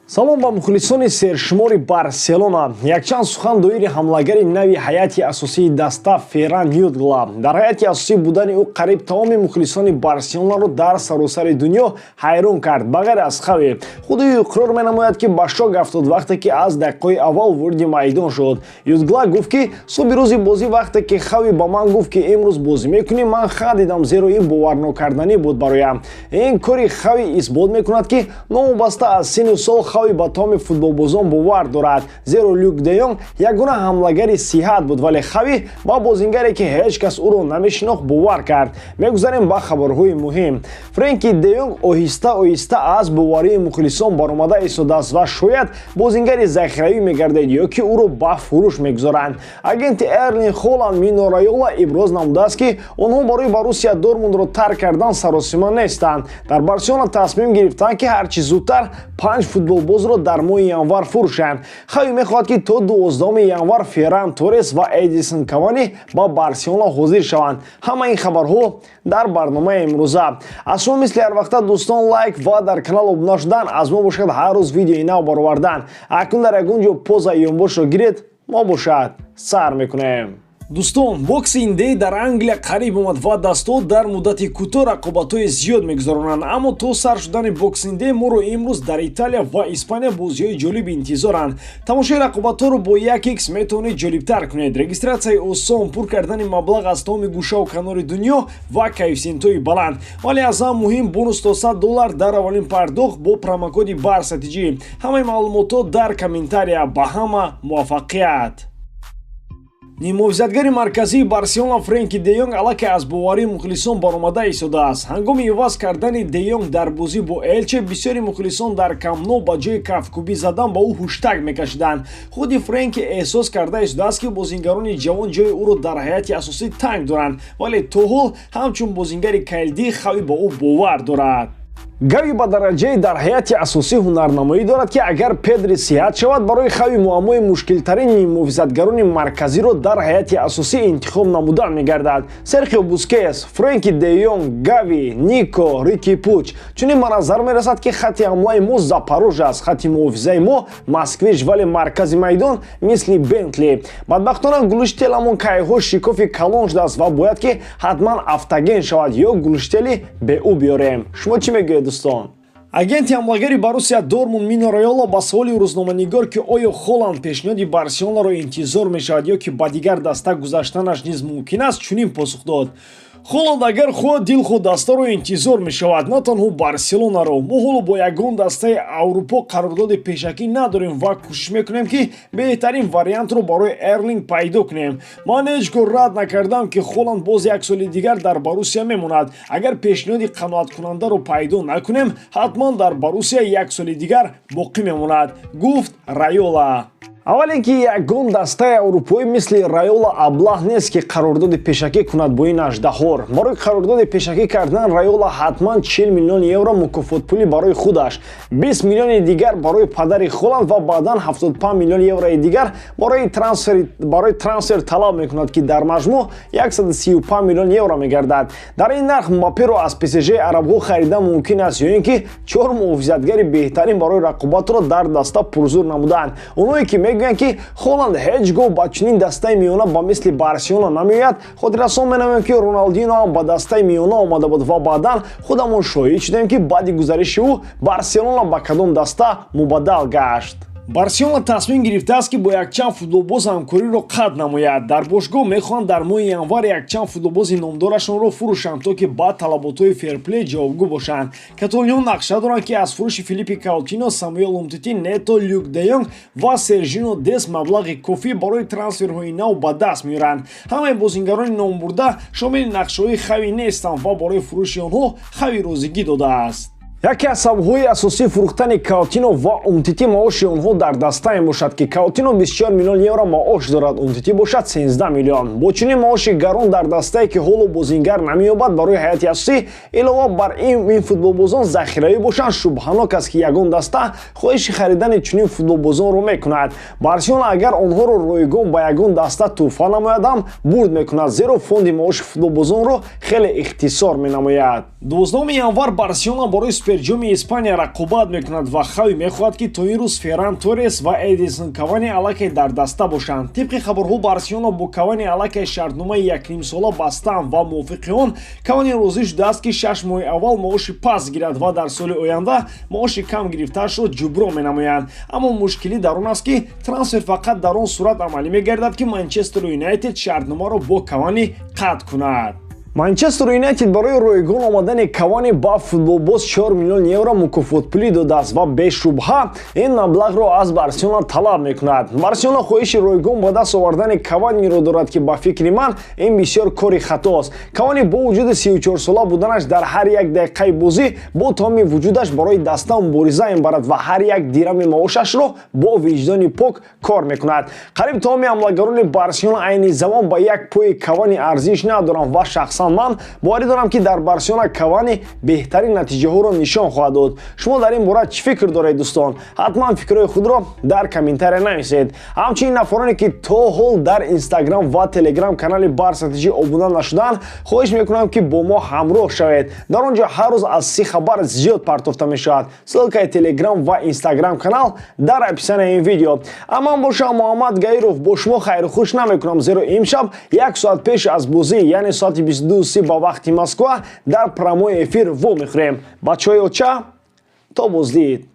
Салом ба мухлисони сершумори Барселона. Якчанд сухан доири ҳамлагари нави ҳайати асосии даста Ферран Jutгла. Дар ҳайати асосӣ будани ӯ қариб тамоми мухлисони Барселонаро дар саросари дунё ҳайрон кард, ба ғайр аз Хави. Худи ӯ иқрор менамояд, ки ба шок афтод, вақте ки аз дақиқаҳои аввал вориди майдон шуд. Jutгла гуфт, ки субҳи рӯзи бозӣ, вақте ки Хави ба ман гуфт, ки имрӯз бозӣ мекунӣ, ман хандидам, зеро ин боварнокарданӣ буд бароям. Ин кори Хави исбот мекунад, ки новобаста аз синну сол Хави ба тамоми футболбозон бовар дорад, зеро Люк де Йонг ягона ҳамлагари сиҳат буд, вале Хави ба бозингаре, ки ҳеҷ кас ӯро намешинохт, бовар кард. Мегузарем ба хабарҳои муҳим. Френки де Йонг оҳиста оҳиста аз боварии мухлисон баромада истодааст ва шояд бозингари захиравӣ мегардад ё ки ӯро ба фурӯш мегузоранд. Агенти Эрлинг Холанд Мино Райола иброз намудааст, ки онҳо барои Боруссия Дортмундро тарк кардан саросима нестанд. Дар Барселона тасмим гирифтанд, ки ҳарчи зудтар панҷ футболбозро дар моҳи январ фурӯшанд. Хави мехоҳад, ки то 12 январ Ферран Торрес ва Эдисон Кавани ба Барселона ҳозир шаванд. Ҳама ин хабарҳо дар барномаи имрӯза. Аз шумо, мисли ҳарвақта, дӯстон, лайк ва дар канал обуна шудан, аз мо бошад ҳар рӯз видеои нав баровардан. Акнун дар ягон ҷо поза ёнбошро гиред, мо бошад сар мекунем. Дӯстон, Boxing Day дар Англия қариб омад ва дастаҳо дар муддати кӯтоҳ рақобатҳои зиёд мегузаронанд. Аммо то сар шудани Boxing Day моро имрӯз дар Италия ва Испания бозиҳои ҷолиб интизоранд. Тамошои рақобатҳоро бо 1x метавонед ҷолибтар кунед. Регистратсияи осон, пур кардани маблағ аз тамоми гӯшаву канори дунё ва коэффисиентҳои баланд, вале аз ҳама муҳим бонус то 100 доллар дар аввалин пардохт бо промокоди БАРСАТИҷӣ. Ҳамаи маълумотҳо дар комментария. Ба ҳама муваффақият! Ниммуҳофизатгари марказии Барселона Френки де Йонг аллакай аз боварии мухлисон баромада истодааст. Ҳангоми иваз кардани де Йонг дар бозӣ бо Элче бисёри мухлисон дар Камп Ноу ба ҷои кафкӯбӣ задан ба ӯ ҳуштак мекашиданд. Худи Френки эҳсос карда истодааст, ки бозингарони ҷавон ҷои ӯро дар ҳайати асосӣ танг доранд, вале то ҳол ҳамчун бозингари калидӣ Хави ба ӯ бовар дорад. Гави ба дараҷаи дар ҳайати асосӣ ҳунарнамоӣ дорад, ки агар Педри сиҳат шавад, барои Хави муаммои мушкилтарин ниммуҳофизатгарони марказиро дар ҳайати асосӣ интихоб намудан мегардад: Серхио Бускес, Френки де Йонг, Гави, Нико, Рики Пуч. Чунин ба назар мерасад, ки хатти ҳамлаи мо Запорож аст, хатти муҳофизаи мо Москвич, вале маркази майдон мисли Бентли. Бадбахтона, глушителамон кайҳо шикофи калон шудааст ва бояд ки ҳатман автоген шавад ё глушители бе ӯ биёрем. Шумо чӣ мегӯед, дӯстон? Агенти ҳамлагари Боруссия Дортмунд Мино Райола ба суоли рӯзноманигор, ки оё Холанд пешниҳоди Барселонаро интизор мешавад ё ки ба дигар даста гузаштанаш низ мумкин аст, чунин посух дод: «Холанд агар хоҳад, дилхоҳ дастаро интизор мешавад, на танҳо Барселонаро. Мо ҳоло бо ягон дастаи Аврупо қарордоди пешакӣ надорем ва кӯшиш мекунем, ки беҳтарин вариантро барои Эрлинг пайдо кунем. Ман ҳеҷ гоҳ рад накардам, ки Холанд боз як соли дигар дар Боруссия мемонад. Агар пешниҳоди қаноаткунандаро пайдо накунем, ҳатман дар Боруссия як соли дигар боқӣ мемонад», — гуфт Райола. Аввал ин ки ягон дастаи аврупоӣ мисли Райола аблаҳ нест, ки қарордоди пешакӣ кунад бо ин аждаҳор. Барои қарордоди пешакӣ кардан Райола ҳатман 40 миллион евро мукофотпулӣ барои худаш, 20 миллиони дигар барои падари Холанд ва баъдан 75 миллион еврои дигар барои трансфер талаб мекунад, ки дар маҷмӯъ 135 миллион евро мегардад. Дар ин нарх Мбапперо аз ПСЖ арабҳо харидан мумкин аст ё ин ки чор муҳофизатгари беҳтарин барои рақобатро дар даста пурзур намуданд. Онҳое ки мегӯянд, ки Холанд ҳеҷ гоҳ ба чунин дастаи миёна ба мисли Барселона намеояд, хотиррасон менамоем, ки Роналдино ҳам ба дастаи миёна омада буд ва баъдан худамон шоҳид шудем, ки баъди гузариши ӯ Барселона ба кадом даста мубаддал гашт. Барселона тасмим гирифтааст, ки бо якчанд футболбоз ҳамкориро қатъ намояд. Дар бошгоҳ мехоҳанд дар моҳи январ якчанд футболбози номдорашонро фурӯшанд, то ки ба талаботҳои ферплей ҷавобгӯ бошанд. Каталониҳо нақша доранд, ки аз фурӯши Филиппи Каутино, Самуэл Умтити, Нето, Люк де Йонг ва Сержино Дес маблағи кофӣ барои трансферҳои нав ба даст меоранд. Ҳамаи бозингарони номбурда шомили нақшаҳои Хави нестанд ва барои фурӯши онҳо Хави розигӣ додааст. Яке аз сабабҳои асосии фурӯхтани Каутино ва Умтити маоши онҳо дар дастае мебошад, ки Каутино 24 миллион евро маош дорад, Умтити бошад 13 миллион. Бо чунин маоши гарон дар дастае, ки ҳоло бозингар намеёбад барои ҳайати асосӣ, илова бар ин ин футболбозон захиравӣ бошанд, шубҳанок аст, ки ягон даста хоҳиши харидани чунин футболбозонро мекунад. Барселона агар онҳоро ройгон ба ягон даста тӯҳфа намояд ҳам, бурд мекунад, зеро фонди маоши футболбозонро хеле ихтисор менамояд. 12 январ Барселона барои Суперҷоми Испания рақобат мекунад ва Хави мехоҳад, ки то ин рӯз Ферран Торрес ва Эдинсон Кавани аллакай дар даста бошанд. Тибқи хабарҳо, Барселона бо Кавани аллакай шартномаи якнимсола бастанд ва мувофиқи он Кавани розӣ шудааст, ки 6 моҳи аввал маоши паст гирад ва дар соли оянда маоши кам гирифтаашро ҷуброн менамоянд. Аммо мушкилӣ дар он аст, ки трансфер фақат дар он сурат амалӣ мегардад, ки Манчестер Юнайтед шартномаро бо Кавани қатъ кунад. Манчестер Юнайтед барои ройгон омадани Кавани ба футболбоз 4 миллион евро мукофотпулӣ додааст ва бешубҳа ин маблағро аз Барселона талаб мекунад. Барселона хоҳиши ройгон ба даст овардани Каваниро дорад, ки ба фикри ман ин бисёр кори хатост. Кавани бо вуҷуди 34сола буданаш дар ҳар як дақиқаи бозӣ бо тамоми вуҷудаш барои даста мубориза мебарад ва ҳар як дирами маошашро бо виҷдони пок кор мекунад. Қариб тамоми ҳамлагарони Барселона айни замон ба як пои Кавани арзиш надоранд ва шахсан ман боварӣ дорам, ки дар Барселона Кавани беҳтарин натиҷаҳоро нишон хоҳад дод. Шумо дар ин бора чӣ фикр доред, дӯстон? Ҳатман фикрҳои худро дар комментария нависед. Ҳамчунин нафароне, ки то ҳол дар Инстаграм ва Телеграм канали Барса ТЖ обуна нашуданд, хоҳиш мекунам, ки бо мо ҳамроҳ шавед. Дар он ҷо ҳар рӯз аз 30 хабар зиёд партофта мешавад. Ссылкаи Телеграм ва Инстаграм канал дар описанияи ин видео. Аман бошам, Муҳаммад Гаиров, бо шумо хайру хуш намекунам, зеро имшаб як соат пеш аз бозӣ, яъне соати 22:30 ба вақти Москва, дар прямой эфир вомехӯрем. Бачаҳои оча, то боздид.